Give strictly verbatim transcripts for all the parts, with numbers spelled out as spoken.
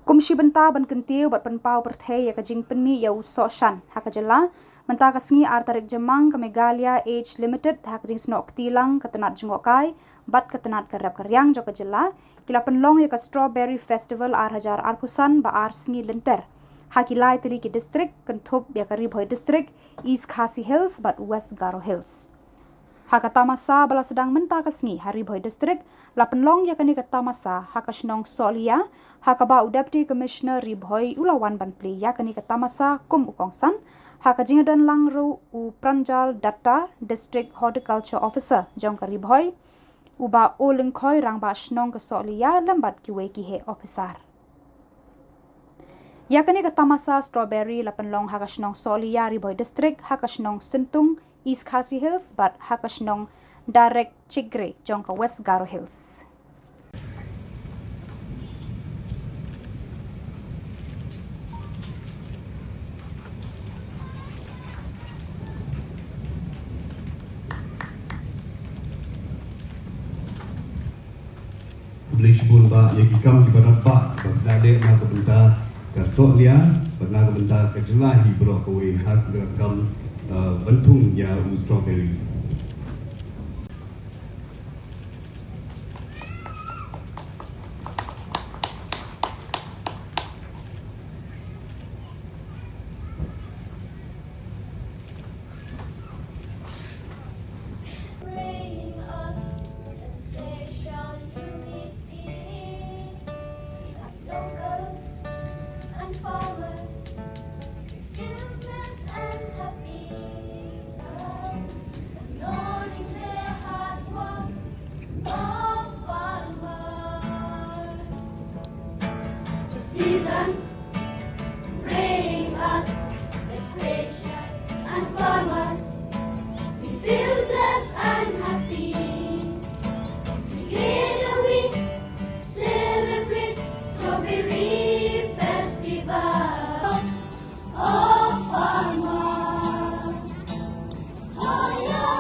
Kum shi bynta ban kyntiew bad pynpaw pyrthei ïa ka jingpynmih ïa u sohshan ha ka jylla, mynta ka sngi ar tarik Jymmang ka Meghalaya Age Limited ha ka jingsnoh kti lang ka tnat jngohkai bad ka tnat ka rep ka riang jong ka jylla, ki la pynlong ïa ka Strawberry Festival ar hajar arphew san ba ar sngi lynter ha ki lai tylli ki district, kynthup ïa ka Ri Bhoi District, East Khasi Hills bad West Garo Hills. Ha ka tamasa ba la sdang mynta ka sngi ha Ri Bhoi District, la pynlong ïa kane ka tamasa ha ka shnong Sohliya, ha kaba u Deputy Commissioner Ri Bhoi u la wan ban plie ïa kane ka tamasa kum u kongsan, ha ka jingdon lang ruh u Pranjal Datta, District Horticulture Officer jong ka Ri Bhoi, u Bah O Lyngkhoi, Rangbah Shnong ka Sohliya, lem bad kiwei ki heh officer. Ïa kane ka tamasa strawberry la pynlong ha ka shnong Sohliya, Ri Bhoi District, ha ka shnong Syntung, East Khasi Hills, bad ha ka shnong Darek Chigre jong ka West Garo Hills. Khublei shibun bah ïa ki kam kiba radbah ba phi la leh na ka bynta ka Sohliya bad na ka bynta ka jylla hi baroh kawei ha ka kam, uh, ban thung ïa u strawberry. Bring us a special unity as local and farmers. Feel blessed and happy, honoring the hard work of farmers. The season bring us the station and farmers. We feel blessed and happy. Together we celebrate Strawberry Festival. Of farmers, higher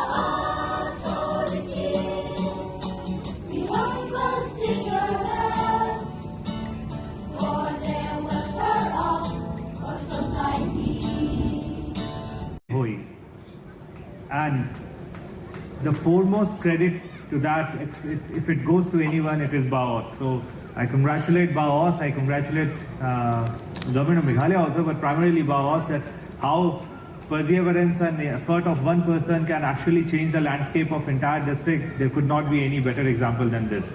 authorities, we humble seek your help for the welfare of our society. Hoi. And the foremost credit to that, if, if, if it goes to anyone, it is Bah Os. So I congratulate Bah Os, I congratulate, uh, Government of Meghalaya also, but primarily Bah Os, that how perseverance and the effort of one person can actually change the landscape of entire district. There could not be any better example than this.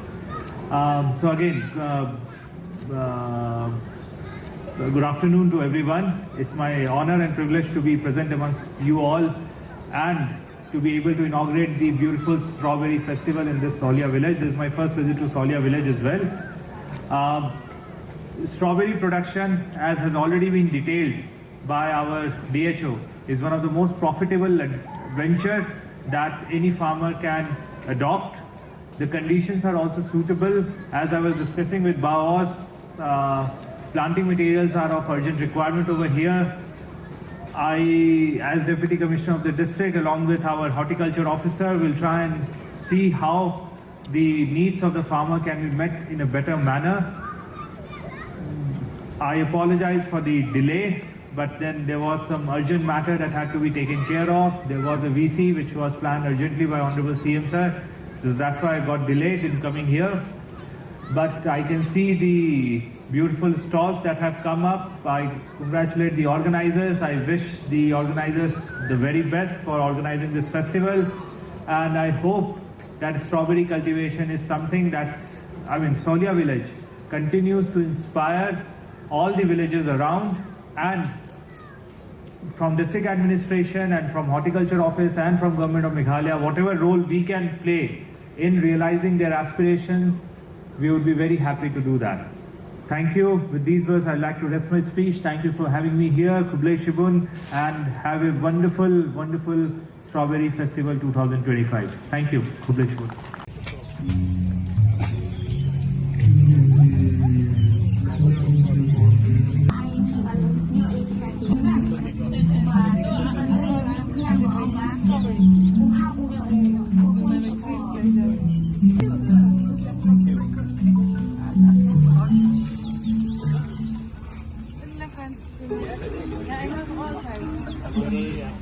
Um, so again, uh, uh, good afternoon to everyone. It's my honor and privilege to be present amongst you all and to be able to inaugurate the beautiful strawberry festival in this Sohliya village. This is my first visit to Sohliya village as well. Um, strawberry production, as has already been detailed by our D H O, is one of the most profitable venture that any farmer can adopt. The conditions are also suitable. As I was discussing with Bah Os, uh, planting materials are of urgent requirement over here. I, as Deputy Commissioner of the district, along with our horticulture officer, will try and see how the needs of the farmer can be met in a better manner. I apologize for the delay, but then there was some urgent matter that had to be taken care of. There was a V C which was planned urgently by Honorable C M sir. So that's why I got delayed in coming here. But I can see the beautiful stalls that have come up. I congratulate the organizers. I wish the organizers the very best for organizing this festival. And I hope that strawberry cultivation is something that, I mean, Sohliya village continues to inspire all the villages around, and from district administration and from horticulture office and from Government of Meghalaya, whatever role we can play in realizing their aspirations, we would be very happy to do that. Thank you. With these words, I'd like to rest my speech. Thank you for having me here. Khublei shibun, and have a wonderful, wonderful Strawberry Festival two thousand twenty-five. Thank you. Khublei shibun.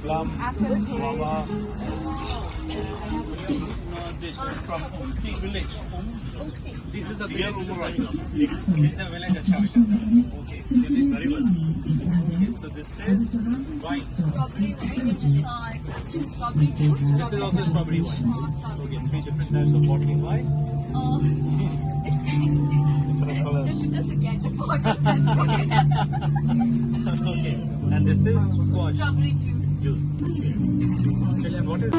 Plum, guava. This is from Umti village. This is the village. This is the village. Acha, acha. Okay. Very well. Okay, so this is wine. Strawberry wine. Strawberry juice. This is also strawberry wine. Okay, three different types of bottling wine. Oh, it's kind of difficult to get the bottle. Okay, and this is what? Strawberry juice. Juice. Okay, and what is